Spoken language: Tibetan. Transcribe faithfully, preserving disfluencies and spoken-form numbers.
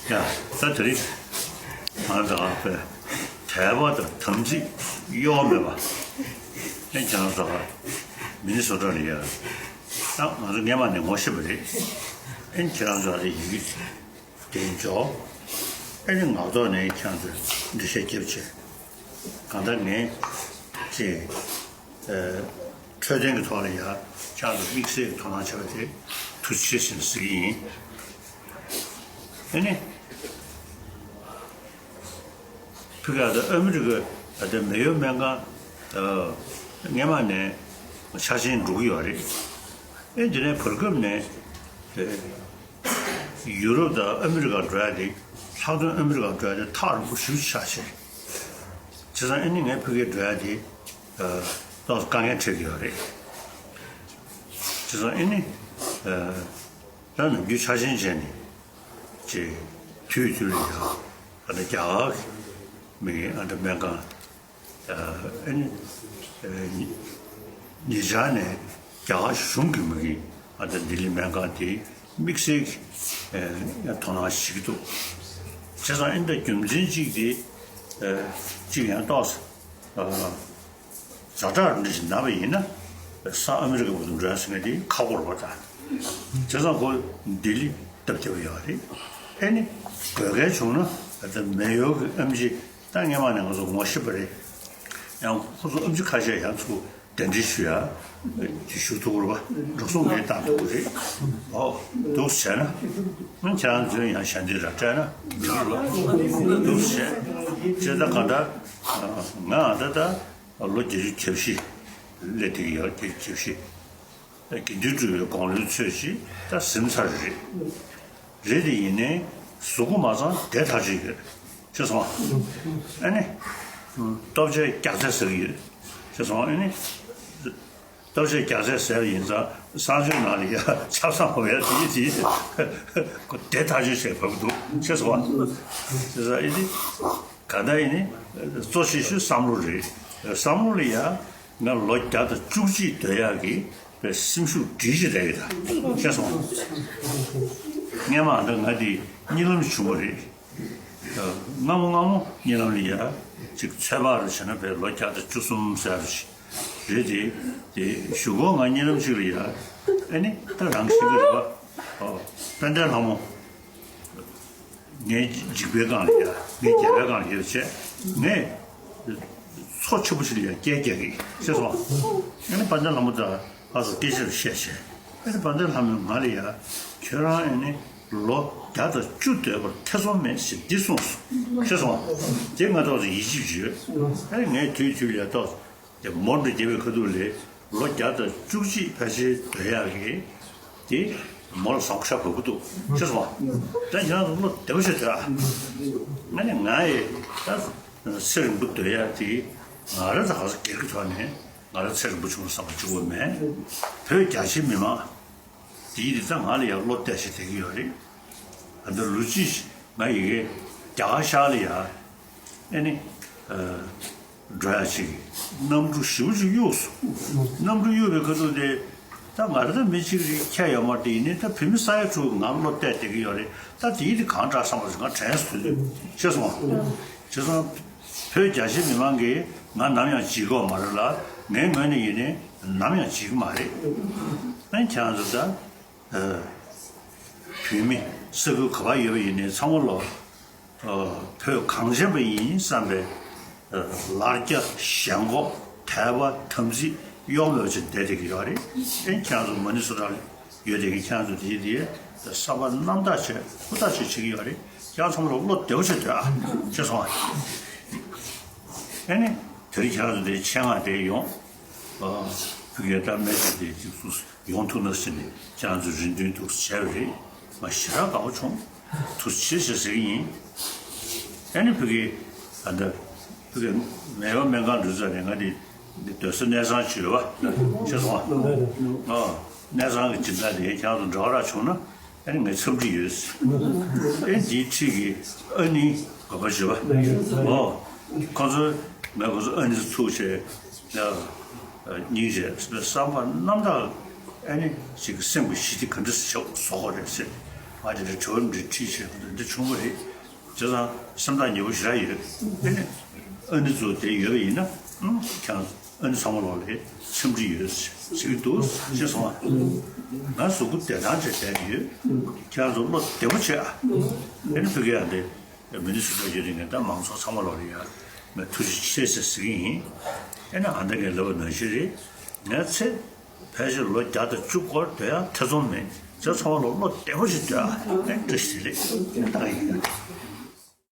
ཡ། ད་དེ་རིང་ང་ཚོ་དད་པ་དང་དམ་ཚིག་གཡོ་བ་མེད་པ། ཨེ་ཁྱེད་རང་ཚོ་མི་ནི་སོ་ཊ་ལ་ཡོད། ད་ང་ཚོ་སྔས་མ་ནས་ངོ་ཤེས་པ་རེད། ཨེ་ཁྱེད་རང་ཚོ་ལ་ཡི་གེ་དེ་འཇོག་ཨེ་ནི་ངག་ཐོག་ནས་ཁྱེད་རང་ཚོས་འགྲེལ་བཤད་རྒྱབ་བྱས། གང་ལྟར་ངས་ཅིག་ཨ་འཕྲོད་བསྟེན་གྱི་ཐོག་ལ་ཡ་ཁྱེད་རང་ཚོ་དམིགས་བསལ་གྱི་དོ་སྣང་བྱས་པ་དེ་ཐུགས་རྗེ་ཆེ་ཞེས་ཟེར་གྱི་ཡིན། ཨེ་ནི། ཕ་གི་ཨ་ད་ཨ་མི་རི་ཀ་ཨ་ད་མེ་ཡོ་སྨན་ཁང་ཨ་སྔས་མ་ནས་འཆར་ཅན་འགྲོ་གི་ཡོད་རེད། ཨེ་དེ་ནས་བར་སྐབས་ནས་ཨེ་ཡུ་རོབ་དང་ཨ་མི་རི་ཀ་འགྲོ་ཡ་དེ་ལྷག་དོན་ཨ་མི་རི་ཀ་འགྲོ་ཡ་དེ་ཐག་རིང་པོ་ཞེ་པོ་ཆགས་ཤག་བྱས་ཙང་ཨེ་ནི་ངས་ཕ་གིར་འགྲོ་ཡ་དེ་ཨ་ཏོག་ཙམ་དཀའ་ངལ་འཕྲད་ཀྱི་ཡོད་རེད། བྱས་ཙང་ཨེ་ནི་ཨ་ད་ནམ་རྒྱུན་འཆར་ཅན་བྱས་ནས་ཅིག་དུས་དུས་ལ་ཡ་ཨ་ད་རྒྱ་གར་གྱི་མི་ཨ་ད་སྨན་ཁང་ཨ་ཨེ་ནི་ཨ་ཉེ་ཆར་ནས་རྒྱ་གར་གཞུང་གི་མི་གིས་ཨ་ད་ལྡི་ལི་སྨན་ཁང་དེ་དམིགས་བསལ་གྱི་ཨ་དོ་སྣང་བྱེད་ཀྱི་འདུག་བྱས་ཙང་ཨེ་ནི་ད་རྒྱུ་མཚན་གཅིག་དེ་ཨ་གཅིག་ཡང་ཏོག་ཙམ་ཨ། ཛ་དྲག་འདྲ་ཞིག་ན་བ་ཡིན་ན་ས་ཨ་མི་རི་ཀ་བར་དུ་འགྲོ་ཡ་ཟེར་མཁན་དེ་ཁག་པོ་རེད་པ། ད་བྱས་ཙང་ཁོ་ལྡི་ལི་སྟབས་བདེ་པོ་ཡོད་རེད། ཨེ་ནི་དགོས་གལ་བྱུང་ན་ད་མེ་ཡོ་གི་ཨེམ་ཆི་ད་སྔས་མ་ནས་ང་ཚོ་ངོ་ཤེས་པ་རེད། ཡང་ཁོ་ཚོ་ཨེམ་ཆི་ཁ་ཤས་ཡང་ཚུར་གདན་འདྲེན་ཞུ་ཡ་དེ་ཞུ་ཐུབ་ཀྱི་རེད་པ། འགྲོ་སོང་ངས་བཏང་ཐུབ་ཀྱི་རེད། ཨོ་འདུག་བྱས་ན་ཨ་ཁྱེད་རང་ཚོས་ཡང་ཞལ་འདེབས་ར་སྤྲད་ན་འགྲིག་གི་རེད་པ། འདུག་བྱས་བྱས་ད་ག་ད་ང་ད་ད། ལོ་བརྒྱད་ཅུ་གྱ་བཞི་སླེབས་བསྡད་ཀྱི་ཡོད། བརྒྱད་ཅུ་གྱ་བཞི། དགེ་འདུན་གྲུབ་པའི་དགུང་ལོའི་ཚོད་ཅིག་ད་ཟིན་ཚར་རེད། རེད་དེ་ཡིན་ནའི་གཟུགས་པོ་མ་ཚང་བསྡད་ཐག་ཆོད་ཡོད། ཤེས་སོང་ཨ། ཨ་ནི། ལྟོ་ཆས་རྒྱགས་ཚད་ཟེར་གྱི་ཡོད། ཤེས་སོང་ཨ་ནི། ལྟོ་ཆས་རྒྱགས་ཚད་ཟེར་བ་ཡིན་ཙང་གསང་སྤྱོད་ནང་ལ་ཡ་ཆབ་གསང་འོ་ཡ་དེ་དེ་བསྡད་ཐག་ཆོད་བྱས་བབས་འདུག་ཤེས་སོང་ཨ། ཤེས་སོང་ཨ་ནི། ག་ད་ཡིན་ནི། གཙོ་ཆེ་ཤོས་བསམ་བློ་རེད། བསམ་བློ་ལ་ཡ་ང་ལོ་བརྒྱ་དང་བཅུ་གཅིག་སྡོད་ཡག་གི་པའི་སེམས་ཤུགས་སྒྲིལ་གྱི་རེད་ད། ཤེས་སོང་། སྔས་མ་ད་ང་འདི་གཉིད་ལམ་བྱུང་བ་རེད། སྔ་མོ་སྔ་མོ་གཉིད་ལམ་ལ་ཡ་ཅིག་ཚོད་དཔག་རུ་བྱས་ན་པའི་ལོ་བརྒྱ་དང་བཅུ་གསུམ་ཟེར་རུ་ཞིག་རེད་དེ། དེ་གཞུག་གུ་ང་གཉིད་ལམ་ཅིག་ལ་ཡ་ཨེ་ནི་ད་རང་ཤི་གི་རེད་པ། དཔལ་ལྡན་ལྷ་མོ། ངའི་འཇིགས་པའི་སྒང་ལ་ཡ། ངའི་རྒྱལ་བའི་སྒང་ལ་ཡ་བྱས། ངས་མཚོ་ཆེན་པོ་ཞིག་ལ་ཡ་སྐད་རྒྱག་གི་ཤེས་སོང་། ཨ་ནི་དཔལ་ལྡན་ལྷ་མོ་དང་ང་ཚོ་སྐད་ཆ་རེ་བཤད་བྱས། ཨ་ནི་དཔལ་ལྡན་ལྷ་མོས་ང་ལ་ཡ། ཁྱོད་རང་ཨ་ནི་ལོ་བརྒྱ་དང་བཅུ་སྡོད་པར་ཐེ་ཚོམ་མེད་ཞེས་འདི་གསུངས་སོ། ཤེས་སོང་། དེ་ང་ཏོག་ཙམ་ཡིད་ཆེས་བྱོས། ཨ་ནི་ངས་དུས་དུས་ལ་ཡ་ཏོག་ཙམ། དེ་མོ་འདྲ་རྒྱབ་པའི་ཁ་ཐུག་ལས་ལོ་བརྒྱ་དང་བཅུ་གཅིག་ཕལ་ཆེར་སྡོད་ཡག་གི་དེ་མོ་ལ་བཟང་པོ་ཤ་བབ་ཀྱི་འདུག་ཤེས་སོང་། ད་ཁྱེད་རང་ཚོ་བློ་བདེ་པོ་བྱས་སྡོད་ཨ། ང་ནི་ང་ཡི་ད་ཚེ་རིང་པོ་སྡོད་ཡག་དེ་ང་རང་ཚོ་ག་ཚོད་སྒེར་གྱི་ཐོག་ནས་ང་རང་ཚེ་རིང་པོ་བྱུང་བསམ་པ་གཅིག་པོ་མེད། བོད་རྒྱ་ཆེའི་མི་མང་དེ་ཡིན་དུས་ད་ང་ལ་ཡང་བློ་གཏད་བྱས་བསྡད་ཀྱི་ཡོད་རེད། ད་ལྟ་ལོ་གཅིག་ང་ཡི་གེ་རྒྱ་གར་ཤར་ལ་ཡ། ཨེ་ནི། ཨ། འགྲོ་ཡ་ཅིག་གནམ་གྲུ་ཞེ་པོ་ཅིག་གཡུགས་སོང་། གནམ་གྲུ་གཡུགས་པའི་ཁ་ཐུག་དེ། ད་ང་རང་ད་མི་གཅིག་རེད་ཁྱད་ཡོད་མ་རེད། དེ་ཡིན་ནའི་ད་བོད་མི་ས་ཡ་དྲུག་ང་བློ་གཏད་བསྡད་ཀྱི་ཡོད་རེད། ད་དེ་ཡིན་དེ་གང་དྲག་བསམ་པ་ཞིག་ང་དྲན་སོང་དུས་ཤེས་སོང་བ། བྱས་ཙང་། བོད་རྒྱ་ཆེ་མི་མང་གིས་ང་ནམ་ཡང་བརྗེད་ཀྱི་ཡོད་མ་རེད་ལ། ངའི་ངོས་ནས་ཡིན་ནའི་ནམ་ཡང་བརྗེད་ཀྱི་མ་རེད། ཨ་ནི་ཁྱེད་རང་ཚོ་ད། བོད་མི་ས་ཁུལ་ག་པར་ཡོད་པ་ཡིན་ནའི་ཚང་མ་ལོ། བོད་གངས་ཅན་པ་ཡིན་བསམ་པའི་ལར་རྒྱ་ཞེན་ཁོག་དད་པ་དམ་ཚིག་གཡོ་མེད་ཅིག་བསྡད་བསྡད་ཀྱི་ཡོད་རེད། ཨེ་ཁྱེད་རང་ཚོ་མ་ནི་སུ་ར་ཡོད་བསྡད་མཁན་ཁྱེད་རང་ཚོ་དེ་དེ་བསམ་པ་རྣམ་དག་བྱས་ཧུར་ཐག་བྱས་བྱེད་ཀྱི་ཡོད་རེད། ཁྱེད་རང་ཚང་མ་ལ་བློ་བདེ་པོ་བྱས་སྡོད་ཨ། ཤེས་སོང་ཨ། ཨེ་ནི་དེ་རིང་ཁྱེད་རང་ཚོ་དེ་ཆེད་མངགས་དེ་ཡོང་། ཨ། ཕ་གིའི་ད་སྨན་ཞབས་དེ་ཅིག་སུ། ཡོང་ཐུབ་ན་ཟེར་ནས་ཁྱེད་རང་ཚོས་རེ་འདུན་འདུག་བྱས་པ་རེད། ང་ཞེ་དྲག་དགའ་པོ་བྱུང་། ཐུགས་རྗེ་ཆེ་ཟེར་གྱི་ཡིན། ཨ་ནི་ཕ་གི་ཨ་ད་ཕ་གི་མེ་ཡོ་སྨན་ཁང་འགྲོ་ས་ནས་ང་འདི་འདི་སྡོད་ས་གནས་ཚང་ཅིག་ཡོད་པ་ཤེས་སོང་ཨ། ཨ་གནས་ཚང་གི་སྦྱིན་བདག་དེ་ཁྱེད་རང་ཚོ་འབྲེལ་བ་རག་བྱུང་ན་ཨ་ནི་ངས་འཚམས་འདྲི་ཡོད། ཨེ་འདིའི་འཁྲིས་ཀྱི་ཨ་ནི་དགོན་པ་ཞིག་ཡོད་པ། ཨོ་ཁོང་ཚོས་ང་ཁོང་ཚོ་ཨ་ནི་ཚུགས་བྱས། ཡ། སྙིང་རྗེ་བསམ་པ་རྣམ་དག་ཨ་ནི་ཞིག་སེམས་ཀྱི་ཞི་བདེ་ག་འདྲ་ཞིག་བཟོ་དགོས་རེད་ཟེར། ང་དེ་འདྲ་དྲི་བ་འདྲ་དྲིས་བྱས་འདི་བྱུང་བ་རེད། བྱས་ཙང་སེམས་ཐག་ཉེ་པོ་ཞེ་དྲག་ཡོད། ཨ་ནི་ཨ་ནི་ཚོ་དེ་ཡོད་པ་ཡིན་ན་ཁྱེད་རང་ཨ་ནི་ཚང་མ་ལོག་ལ་འཚམས་འདྲི་ཡོད་ཟེར་གྱི་འདུག་ཅེས་གསུངས་པ། ང་གཟུགས་པོ་བདེ་ཐང་ཅིག་བསྡད་ཡོད། ཁྱེད་རང་ཚོ་བློ་བདེ་པོ་བྱེད་ཨ། ཨ་ནི་ཕ་གི་ཡང་དེ་མི་ནི་སུ་འགྲོ་རྒྱུ་རེད། ངས་ད་མང་ཚོགས་ཚང་མ་ལོག་ལ་ཡ་ངས་ཐུགས་རྗེ་ཆེ་ཟེར་ཟེར་གྱི་ཡིན། ཨ་ནི་ཨ་མདའ་ངས་ལབ་པ་ནང་བཞིན་རེད། ངས་ཚེ་ཕལ་ཆེར་ལོ་བརྒྱ་དང་བཅུ་སྐོར་སྡོད་ཡ་ཐེ་ཚོམ་མེད། ཚེ་ཚང་མ་ལོ་བློ་བདེ་པོ་ཞིག་སྡོད་ཨ། ཨེ་བཀྲ་ཤིས་བདེ་ལེགས་ད་ག་ཡིན།